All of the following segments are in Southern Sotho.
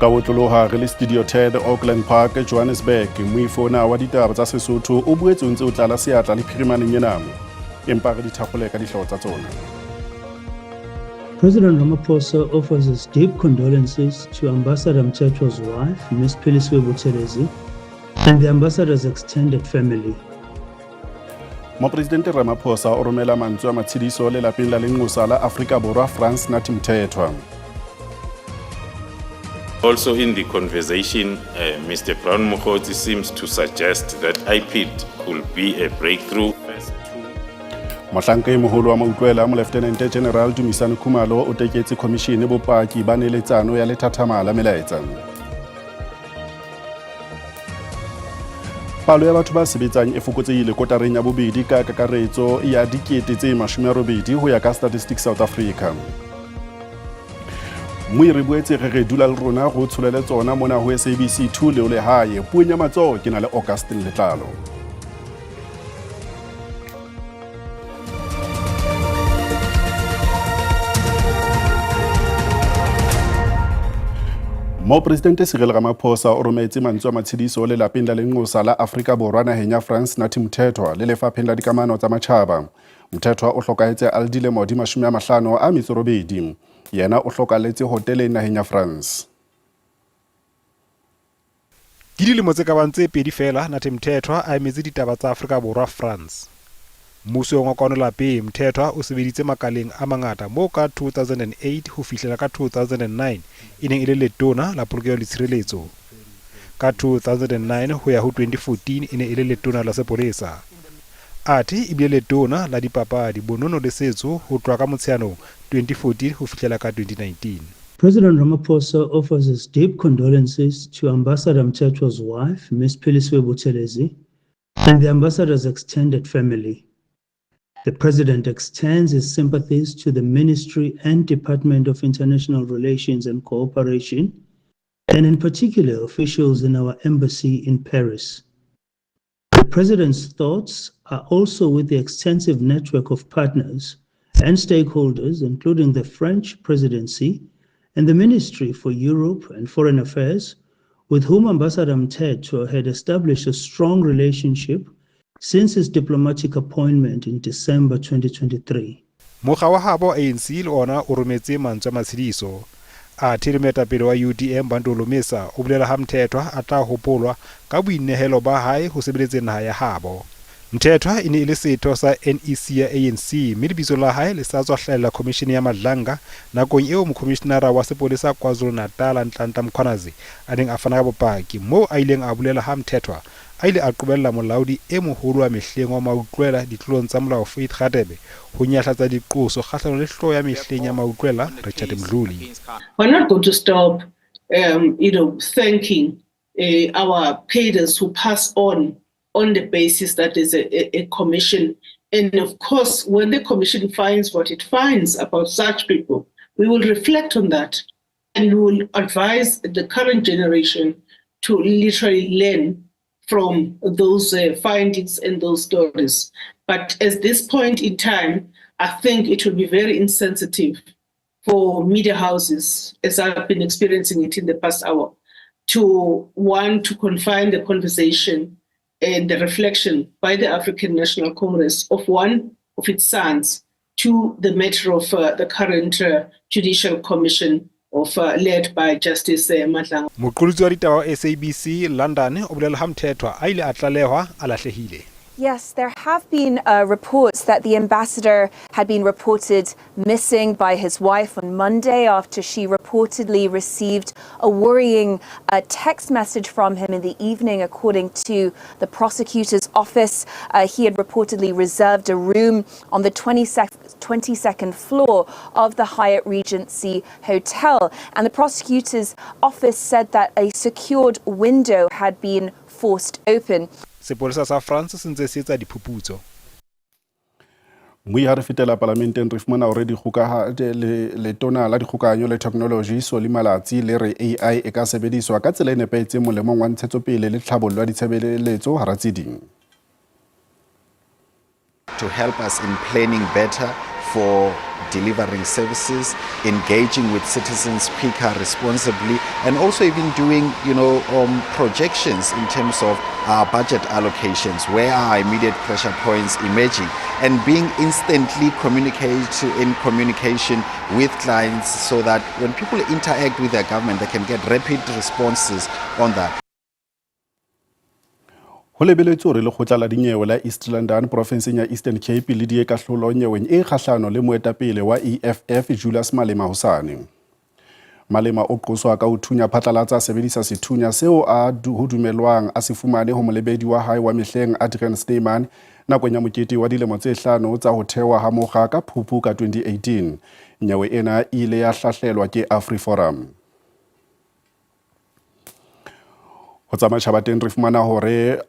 Ka otloloha re le Studio 10 Auckland Park, Johannesburg. Moifo ona wa ditaba tsa Sesotho o boetse o ntse o tlala seatla le phirimaneng ena. Empa re di thakgole ka dihlooho tsa tsona. President Ramaphosa offers his deep condolences to Ambassador Mthethwa's wife, Ms. Philisiwe Buthelezi, and the ambassador's extended family. Mopresidente Ramaphosa o romela mantswe a matshediso lelapeng la lenqosa la Afrika Borwa Frans Nathi Mthethwa. Also in the conversation, Mr. Brown Mogotsi seems to suggest that IPID could be a breakthrough. Mohlanka e moholo wa mautlwela Moleftенente General Dumisani Khumalo o teketse khomishene bopaki ba neletsano ya lethathama la melaetsa. Palo ya batho ba sebetsang e fokotsehile kotareng ya bobedi ka kakaretso ya 80,000 ho ya ka Statistics South Africa. Moi re boetse re re dula le rona go tsholele tsona mona ho SABC 2 leo lehae. Puong ya matsoho ke na le Augustine Letlalo. Mopresidente Cyril Ramaphosa o rometse mantswe a matshediso lelapeng la lenqosa la Afrika Borwa naheng ya France Nathi Mthethwa le lefapheng la dikamano tsa matjhaba. Mthethwa o hlokahetse a le dilemo di 58. Yena o hlokalletse hoteleng naheng ya France. Ke dilemo tse ka bang tse pedi feela Nathi Mthethwa a emetse ditaba tsa Afrika Borwa France. Mmusong wa kwano lapeng, Mthethwa o sebeditse makaleng a mangata moo ka 2008 ho fihlela ka 2009 e neng e le letona la polokeho le tshireletso. Ka 2009 ho ya ho 2014 e ne e le letona la sepolesa. Athe e bile letona la dipapadi, bonono le setso ho tloha ka Motsheanong 2014 ho fihlela ka 2019. President Ramaphosa offers his deep condolences to Ambassador Mthethwa's wife, Ms. Philisiwe Buthelezi, and the ambassador's extended family. The president extends his sympathies to the Ministry and Department of International Relations and Cooperation, and in particular officials in our embassy in Paris. The president's thoughts are also with the extensive network of partners and stakeholders, including the French presidency and the Ministry for Europe and Foreign Affairs, with whom Ambassador Mthethwa had established a strong relationship since his diplomatic appointment in December 2023. Mokga wa habo ANC le ona o rometse mantswe a matshediso. Athe le moetapele wa UDM Bantu Holomisa o bolela ha Mthethwa a tla hopolwa ka boinehelo ba hae ho sebeletseng naha ya habo. Mthethwa e ne e le setho sa NEC ya ANC mme lebitso la hae le sa tswa hlahella khomishene ya Madlanga nakong eo mokhomishenara wa sepolesa KwaZulu-Natal Nhlanhla Mkhwanazi a neng a fana ka bopaki moo a ileng a bolela ha Mthethwa a ile a qobella molaodi e moholo wa mehleng wa mautlwela ditlolong tsa molao Faith Radebe ho nyahlatsa diqoso kgahlano le hlooho ya mehleng ya mautlwela Richard Mdluli. We're not going to stop, thanking our cadres who pass on the basis that there's a commission. And of course, when the commission finds what it finds about such people, we will reflect on that and we will advise the current generation to literally learn from those findings and those stories. But at this point in time, I think it will be very insensitive for media houses, as I've been experiencing it in the past hour, to want to confine the conversation and the reflection by the African National Congress of one of its sons to the matter of the current Judicial Commission of led by Justice Madlanga. Moqolotsi wa ditaba wa SABC London o bolela ha Mthethwa a ile a tlalehwa a lahlehile. Yes, there have been reports that the ambassador had been reported missing by his wife on Monday after she reportedly received a worrying text message from him in the evening, according to the prosecutor's office. He had reportedly reserved a room on the 22nd floor of the Hyatt Regency Hotel. And the prosecutor's office said that a secured window had been forced open. Sepolesa sa France se ntse se etsa diphuputso. Moi ha re fetela palamenteng re fumana hore letona la dikgokahanyo le technology Solly Malatsi le re AI e ka sebediswa ka tsela e nepahetseng molemong wa ntshetsopele le tlhabollo ya ditshebeletso hara tse ding. To help us in planning better for delivering services, engaging with citizens quicker, responsibly, and also even doing, projections in terms of our budget allocations, where are immediate pressure points emerging, and being instantly in communication with clients so that when people interact with their government, they can get rapid responses on that. Ho lebeletswe hore lekgotla la dinyewe la East London porofenseng ya Eastern Cape le die kahlolo nyeweng e kgahlano le moetapele wa EFF Julius Malema hosane. Malema o qoswa ka ho thunya phatlalatsa a sebedisa sethunya seo a ho dumelwang a se fumane ho molebedi wa hae wa mehleng Adrian Snyman nakong ya mokete wa dilemo tse hlano tsa ho thewa ha mokga ka Phupu ka 2018. Nyewe ena e ile ya hlahlelwa ke AfriForum. Ho tsa matjhaba teng re fumana hore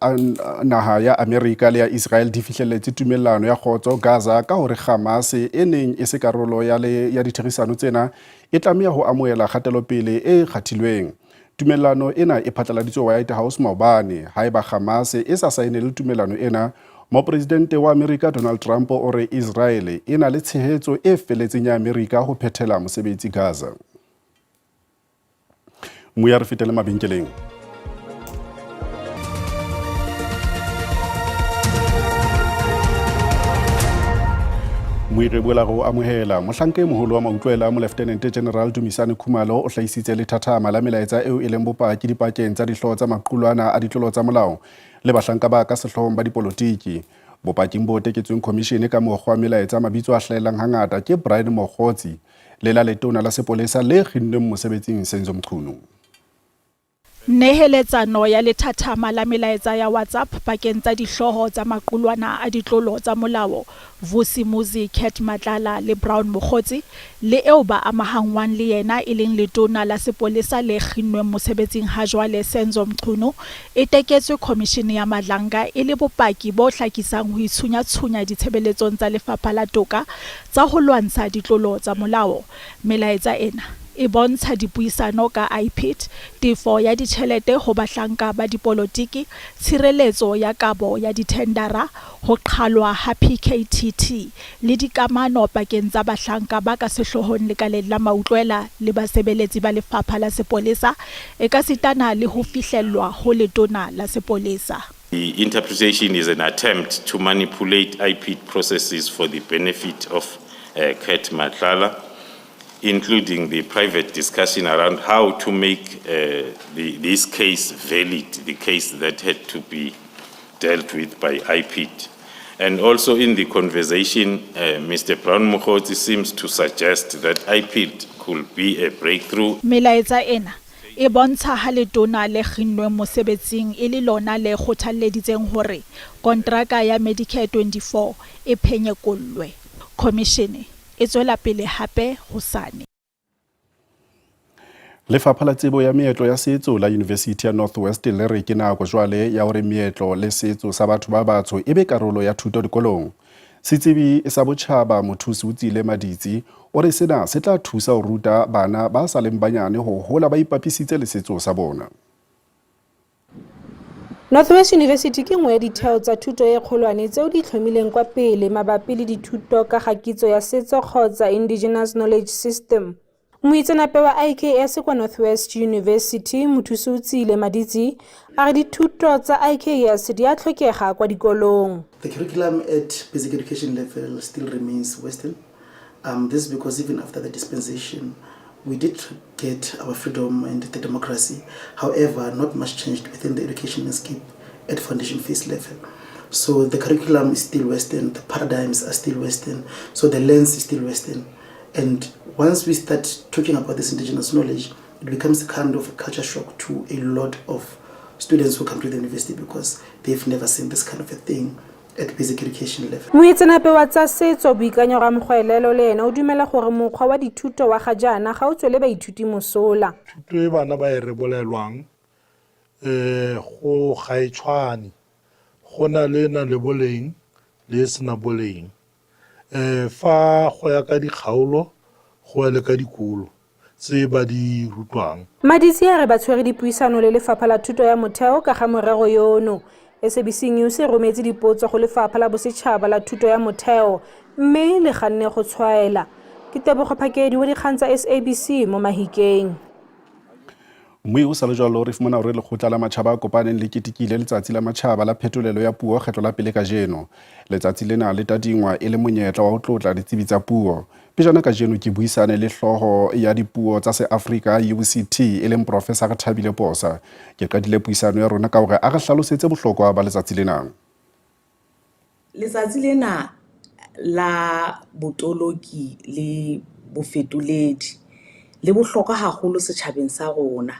naha ya Amerika le ya Israel di fihlelletse tumellano ya kgotso Gaza ka hore Hamas e neng e se karolo ya ditherisano tsena e tlameha ho amohela kgatelopele e kgathilweng. Tumellano ena e phatlaladitswe White House maobane. Haeba Hamas e sa saenele tumellano ena, mopresidente wa Amerika Donald Trump o re Israel e na le tshehetso e feletseng ya Amerika ho phethela mosebetsi Gaza. Moya re fetele mabenkeleng. Moire boela go amohela mohlanka e moholo wa mautlwela Moleftenente General Dumisani Khumalo o hlahisitse lethathama la melaetsa eo e leng bopaki dipakeng tsa dihlooho tsa maqulwana a ditlolo tsa molao le bahlanka ba ka sehloohong ba dipolotiki. Bopaking bo teketsweng khomishene ka mokgwa wa melaetsa mabitso a hlahellang hangata ke Brian Mogotsi le la letona la sepolesa le kginnweng mosebetsing Senzo Mchunu. Neheletsano ya lethathama la melaetsa ya WhatsApp pakeng tsa dihlooho tsa maqulwana a ditlolo tsa molao Vusimuzi Cat Matlala le Brown Mogotsi le eo ba amahanngwang le yena e leng letona la sepolesa le kginnweng mosebetsing hajwale Senzo Mchunu e teketswe Khomishene ya Madlanga e le bopaki bo hlakisang ho itshunyatshunnya ditshebeletsong tsa Lefapha la Toka tsa ho lwantsha ditlolo tsa molao. Melaetsa ena e bontsha dipuisano ka IPID, tefo ya ditjhelete ho bahlanka ba dipolotiki, tshireletso ya kabo ya dithendara, ho qhalwa ha PKTT le dikamano pakeng tsa bahlanka ba ka sehloohong lekaleng la mautlwela le basebeletsi ba lefapha la sepolesa, ekasitana le ho fihlellwa ho letona la sepolesa. The interpretation is an attempt to manipulate IPID processes for the benefit of Cat Matlala, including the private discussion around how to make this case valid, the case that had to be dealt with by IPID. And also in the conversation, Mr. Brown Mogotsi seems to suggest that IPID could be a breakthrough. Melaetsa ena e bontsha ha letona le kginnweng mosebetsing e le lona le kgothalleditseng hore kontraka ya Medicare 24 e phenyekollwe. Khomishene e tswela pele hape hosane. Lefapha la tsebo ya meetlo ya setso la University ya North West le re ke nako jwale ya hore meetlo le setso sa batho ba batsho e be karolo ya thuto dikolong. Setsebi sa botjhaba Mothusi Otsile Maditsi o re sena se tla thusa ho ruta bana ba sa leng banyane ho hola ba ipapisitse le setso sa bona. Northwest University ke nngwe ya ditheo tsa thuto e kgolwane tseo di tlhomileng kwa pele mabapi le dithuto ka ga kitso ya setso kgotsa Indigenous Knowledge System. Moitseanape wa IKS kwa Northwest University Mothusi Otsile Maditsi a re dithuto tsa IKS di a tlhokega kwa dikolong. The curriculum at basic education level still remains Western. This is because even after the dispensation, we did get our freedom and the democracy. However, not much changed within the education landscape at foundation phase level. So the curriculum is still Western, the paradigms are still Western, so the lens is still Western. And once we start talking about this indigenous knowledge, it becomes a kind of a culture shock to a lot of students who come to the university because they've never seen this kind of a thing at basic education level. Moitseanape wa tsa setso Boikanyo Ramogwelelo le ena o dumela gore mokgwa wa dithuto wa ga jaana ga o tswele baithuti mosola. Thuto e bana ba e rebolelwang go ga e tshwane, go na le e nang le boleng le e sena boleng. Fa go ya ka dikgaolo go ya le ka dikolo tse ba di rutwang. Maditsi a re ba tshwere dipuisano le lefapha la thuto ya motheo ka ga morero yono. SABC News e rometse dipotso go lefapha la bosetšhaba la thuto ya motheo mme le ganne go tshwaela. Ke Tebogo Phakedi wa dikgang tsa SABC mo Mahikeng. Mmui o sa le jwalo re fumana hore lekgotla la matjhaba a kopaneng le ketekile letsatsi la matjhaba la phetolelo ya puo kgetlo la pele kajeno. Letsatsi lena le tadingwa e le monyetla wa ho tlotla ditsebi tsa puo. Pejana kajeno ke buisane le hlooho ya dipuo tsa Seafrika UCT e leng Professor Thabile Posa. Ke qadile puisano ya rona ka hore a re hlalosetse bohlokwa ba letsatsi lena. Letsatsi lena la botoloki le bofetoledi le bohlokwa haholo setjhabeng sa rona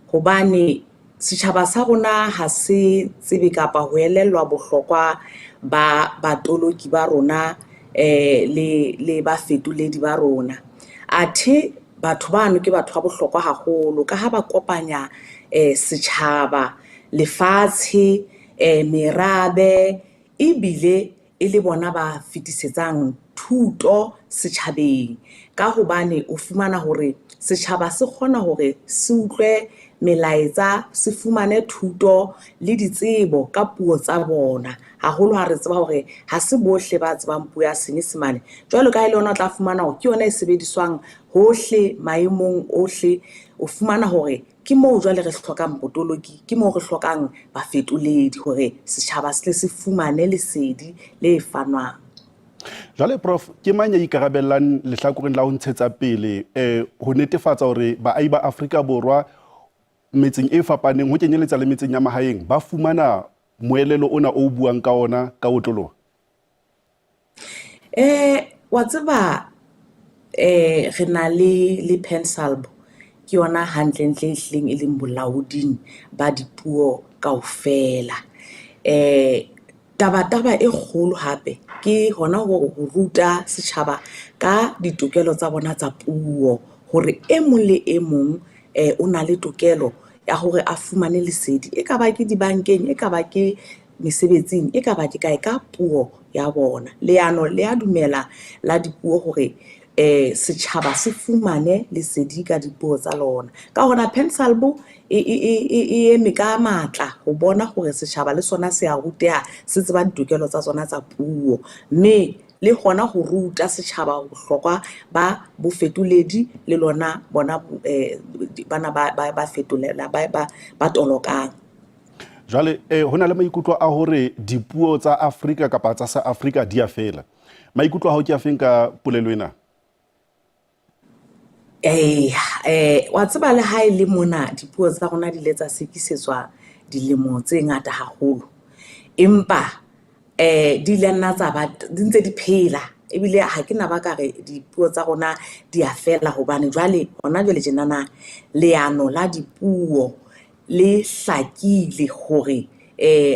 hobane setjhaba sa rona ha se tsebe kapa ho elellwa bohlokwa ba batoloki ba rona le le bafetoledi ba rona. Athe batho bano ke batho ba bohlokwa haholo ka ha ba kopanya setjhaba, lefatshe, merabe ebile e le bona ba fetisetsang thuto setjhabeng. Ka hobane o fumana hore setjhaba se kgona hore se utlwe melaetsa, se fumane thuto le ditsebo ka puo tsa bona. Haholo ha re tseba hore ha se bohle ba tsebang puo ya Senyesemane. Jwalo ka ha e le yona o tla fumana hore ke yona e sebediswang hohle maemong ohle. O fumana hore ke moo jwale re hlokang botoloki, ke moo re hlokang bafetoledi hore setjhaba se tle se fumane lesedi le fanwang. Jwale Prof, ke mang ya ikarabellang lehlakoreng la ho ntshetsa pele ho netefatsa hore baahi ba Afrika Borwa metseng e fapaneng ho kenyeletsa le metseng ya mahaeng ba fumana moelelo ona o buang ka ona ka otloloho? Wa tseba re na le le PanSALB ke yona hantlentle e hlileng e leng bolaoding ba dipuo kaofela. Taba taba e kgolo hape ke hona ho ruta setjhaba ka ditokelo tsa bona tsa puo hore e mong le e mong o na le tokelo ya hore a fumane lesedi. E ka ba ke dibankeng, e ka ba ke mesebetsing, e ka ba ke kae ka puo ya bona. Leano le a dumela la dipuo hore setjhaba se fumane lesedi ka dipuo tsa lona. Ka hona PanSALB e eme ka matla ho bona hore setjhaba le sona se a ruteha, se tseba ditokelo tsa tsona tsa puo. Mme le hona ho ruta setjhaba bohlokwa ba bofetoledi le lona bona bana ba fetolela ba tolokang. Jwale ho na le maikutlo a hore dipuo tsa Afrika kapa tsa sa Afrika di a fela. Maikutlo a hao ke a feng ka polelo ena? Wa tseba le ha e le mona dipuo tsa rona di ile tsa sekisetswa dilemo tse ngata haholo. Empa di ile nna tsa ba di ntse di phela ebile ha ke na ba ka re dipuo tsa rona di a fela hobane jwale hona jwale tjenana leano la dipuo le hlakile hore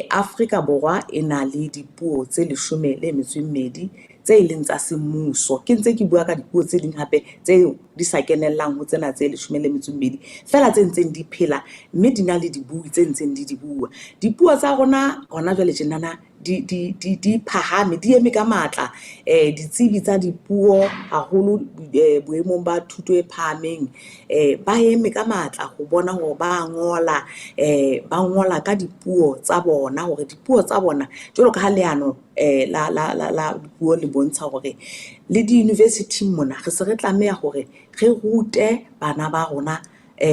Afrika Borwa e na le dipuo tse 12 tse leng tsa semmuso. Ke ntse ke bua ka dipuo tse ding hape tseo di sa kenellang ho tsena tse 12 feela tse ntseng di phela mme di na le dibui tse ntseng di di bua. Dipuo tsa rona hona jwale tjenana di phahame, di eme ka matla. Ditsebi tsa dipuo haholo boemong ba thuto e phahameng ba eme ka matla ho bona hore ba ngola ba ngola ka dipuo tsa bona hore dipuo tsa bona jwalo ka ha leano la dipuo le bontsha hore le di-university-ing mona re se re tlameha hore re rute bana ba rona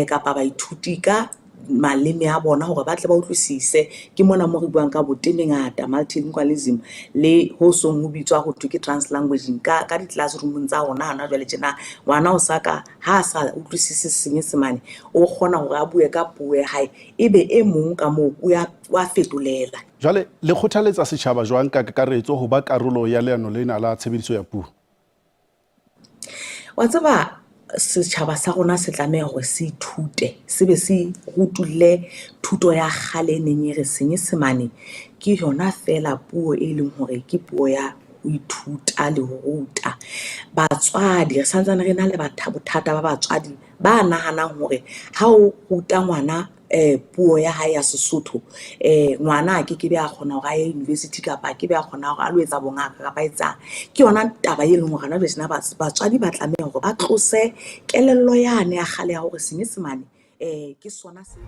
kapa baithuti ka maleme a bona hore ba tle ba utlwisise. Ke mona mo re buang ka botemengata, multilingualism le ho song ho bitswa ho thwe ke translanguaging ka di-classroom-ong tsa rona hona jwale tjena. Ngwana o sa ka ha a sa utlwisise Senyesemane o kgona hore a bue ka puo ya hae ebe e mong ka moo o a fetolela. Jwale le kgothaletsa setjhaba jwang ka kakaretso ho ba karolo ya leano lena la tshebediso ya puo? Wa tseba setjhaba sa rona se tlameha hore se ithute, se be se rutulle thuto ya kgale e neng e re Senyesemane ke yona feela puo e leng hore ke puo ya ho ithuta le ho ruta. Batswadi re santsane re na le bothata ba batswadi ba nahanang hore ha o ruta ngwana puo ya hae ya Sesotho ngwana a ke ke be a kgona hore a ye university kapa a ke be a kgona hore a lo etsa bongaka kapa a etsang. Ke yona taba e leng hore hona jwale tjena batswadi ba tlameha hore ba tlose kelello yane ya kgale ya hore Senyesemane ke sona se.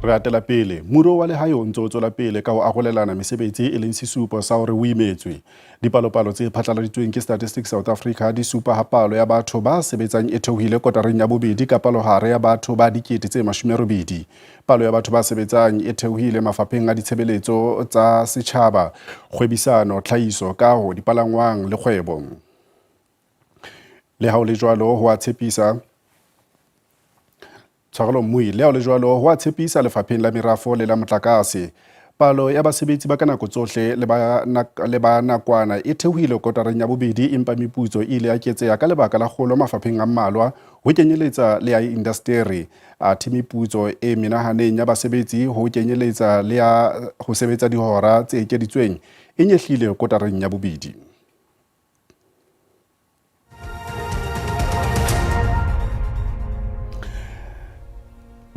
Re atela pele, moruo wa lehae o ntse o tswela pele ka ho arolelana mesebetsi e leng sesupo sa hore o imetswe. Dipalopalo tse phatlaladitsweng ke Statistics South Africa di supa ha palo ya batho ba sebetsang e theohile kotareng ya bobedi ka palohare ya batho ba 80 000. Palo ya batho ba sebetsang e theohile mafapheng a ditshebeletso tsa setjhaba, kgwebisano, tlhahiso, kaho, dipalangwang le kgwebo. Le ha ho le jwalo, ho a tshepisa Tshwarelo Mmui, le ha ho le jwalo, ho a tshepisa lefapheng la merafo le la motlakase. Palo ya basebetsi ba ka nako tsohle le ba nakwana e theohile kotareng ya bobedi empa meputso e ile ya ketseha ka lebaka la kgolo mafapheng a mmalwa ho kenyeletsa le ya indasteri. Athe meputso e menahaneng ya basebetsi ho kenyeletsa le ya ho sebetsa dihora tse ekeditsweng e nyehlile kotareng ya bobedi.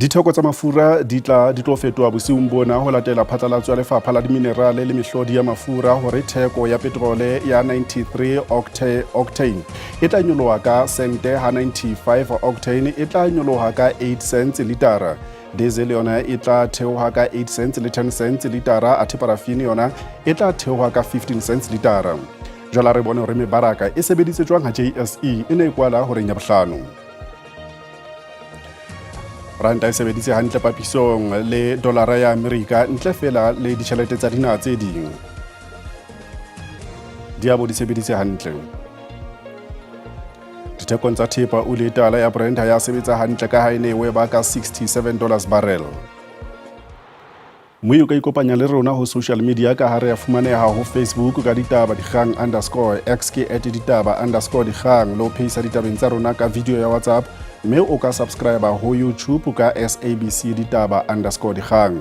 Ditheko tsa mafura di tla di tlo fetoha bosiung bona ho latela phatlalatso ya lefapha la diminerale le mehlodi ya mafura hore theko ya petrole ya 93 octane e tla nyoloha ka sente ha 95 octane e tla nyoloha ka 8 cents litara. Diesel yona e tla theoha ka 8 cents le 10 cents litara, athe parafini yona e tla theoha ka 15 cents litara. Jwale re bone hore mebaraka e sebeditse jwang ha JSE e ne e kwala horeng ya bohlano. Ranta e sebeditse hantle papisong le dolara ya Amerika ntle fela le ditjhelete tsa dinaha tse ding. Di a bo di sebeditse hantle. Dithekong tsa thepa oli e tala ya Brent ha ya sebetsa hantle ka ha e ne e weba ka $67 barrel. Mme o ka ikopanya le rona ho social media ka ha re a fumaneha ho Facebook ka ditaba dikgang underscore x ke at ditaba underscore dikgang le ho phehisa ditabeng tsa rona ka video ya WhatsApp mme o ka subscribe ho YouTube ka SABC ditaba underscore dikgang.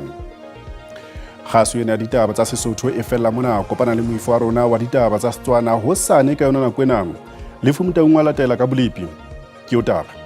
Kgaso ena ya ditaba tsa Sesotho e fella mona. Kopana le moifo wa rona wa ditaba tsa Setswana hosane ka yona nako ena. Lefu Motaung wa latela ka bolepi. Ke o taba.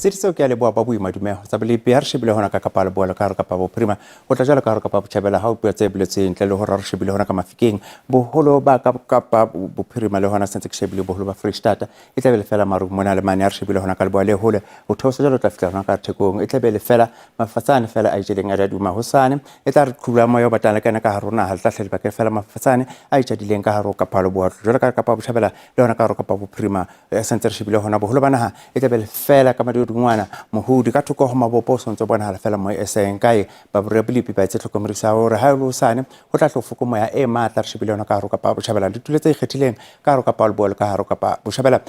Tshediso ke ya leboha ba boima dumeho tsa bolepi ha re shebile hona ka Kapa Leboa le ka hare Kapa Bophirima ho tla jwalo ka hare Kapa Botjhabela ha ho puo tse boletsweng ntle le hore re shebile hona ka Mafikeng boholo ba ka Kapa Bophirima le hona sentse ke shebile boholo ba Freistata e tla be le fela maru mona le mane ha re shebile hona ka Leboa le hole ho theosa jwalo tla fihla hona ka Thekong e tla be le fela mafatsane fela a itjeleng a duma hosane e tla re qhubula moya o batang le kana ka hare ho naha le tla hle dibakeng fela mafatsane a itjadileng ka hare ho Kapa Leboa jwalo ka Kapa Botjhabela le hona ka hare Kapa Bophirima e santse re shebile hona boholo ba naha e tlabe le fela ka madingwana mohodi ka thoko ho mabopo o sontse bonahala fela moya e seng kae ba bolepi ba etse tlhokomedisa hore ha e le hosane ho tla tlo foko moya e matla re shebile hona ka hare Kapa Botjhabela ditulo tse ikgethileng ka hare Kapa Leboa le ka hare Kapa Botjhabela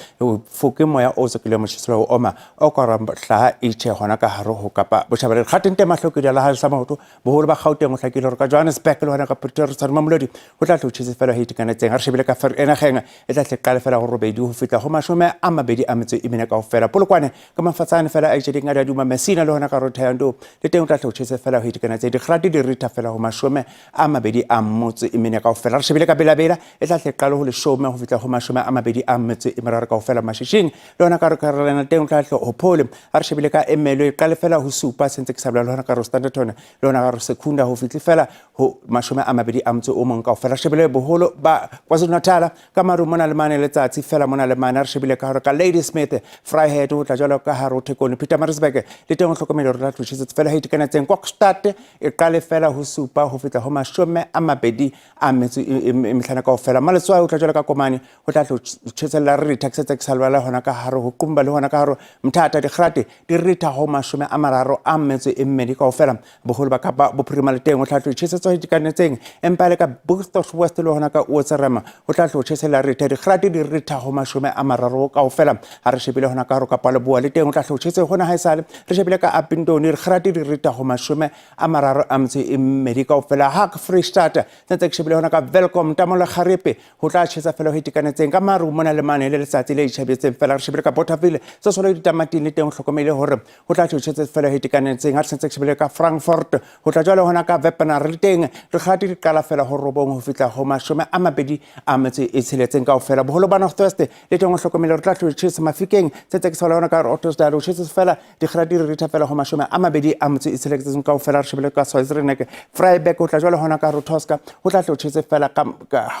foke moya o tswakileng motjheso o oma o ka ra hlaha itjhe hona ka hare ho Kapa Botjhabela dikgateng teng mahlokedi a la ha sa maoto boholo ba Gauteng o hlakile hore ka Johannesburg le hona ka Pretoria tshwane Mamelodi ho tla tlo tjhese fela ho itekanetseng ha re shebile ka enageng e tla tle qale fela go robedi ho fihla go 24 kaofela. Polokwane ka mafatsane fela a itšeding a daduma Messina le hona ka Rothayando le teng o tla tle o tjhese fela ho itekanetse digrate di ritha fela go 24 kaofela. Re shebile ka Belabela e tla tle qale go 10 ho fihla go 23 kaofela. Mashishing le hona ka Carolina teng o tla tle ho phole. Ha re shebile ka Emelo e qale fela ho 7 sentse ke sa bolela le hona ka Standerton le hona ka Secunda ho fihle fela ho 21 kaofela. Re shebile boholo ba KwaZulu-Natal ka maru mona le mane letsatsi fela mona le mane. Re shebile ka hore ka Ladysmith Vryheid ho tla jwalo ka hare ho Thekone Pietermaritzburg le teng ho hlokomele hore tla tloshisetse fela ho itekanetseng. Kokstad e qale fela ho 7 ho fihla ho 25 kaofela. Maletswai ho tla jwalo ka Komane ho tla tlo tjhesella re ritha ke sa lebala hona ka hare ho Qumba le hona ka hare Mthatha digrate di ritha ho 32 kaofela. Boholo ba Kapa Bophirima le teng o tla tlo tjhesetsa ho itekanetseng empa le ka Bushbuckridge West le hona ka Ootserema o tla tlo tjhesella ritha digrate di ritha ho 30 kaofela. Ha re shebile hona ka hare Kapa Leboa le teng o tla tlo tle ho tjhese hona ha esale. Re shebile ka Upington dikgerati di rita ho 32 kaofela. Hak Freestata sentse ke shebile hona ka Welkom Tamola Kgarepe ho tla tjhesa fela ho itekanetseng ka maru mona le mane le letsatsi le itjhabetseng fela. Re shebile ka Bothaville se solo ditamating le teng ho hlokomele hore ho tla tjhese fela ho itekanetseng. Ha re sentse ke shebile ka Frankfurt ho tla jwale hona ka Wepener le teng dikgati di qala fela ho 9 ho fihla ho 26 kaofela. Boholo ba North West le teng ho hlokomele hore tla tjhese Mafikeng sentse ke sola hona ka Ottosdal ho tjhese fela dikgati di ritha fela ho 26 kaofela. Re shebile ka Swaziland Vryburg ho tla jwale hona ka Rotoska ho tla tjhese fela ka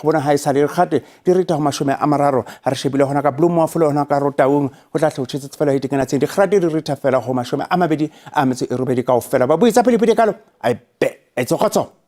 bona ha e sa le dikgati di ritha ho 30. Ha re shebile hona ka Bloemhof le hona ka Rotaung ho tla tjhese fela ho itekanetseng dikgati di ritha fela ho 28 kaofela. Ba buitsa pele pele kalo ai be e tsogotso.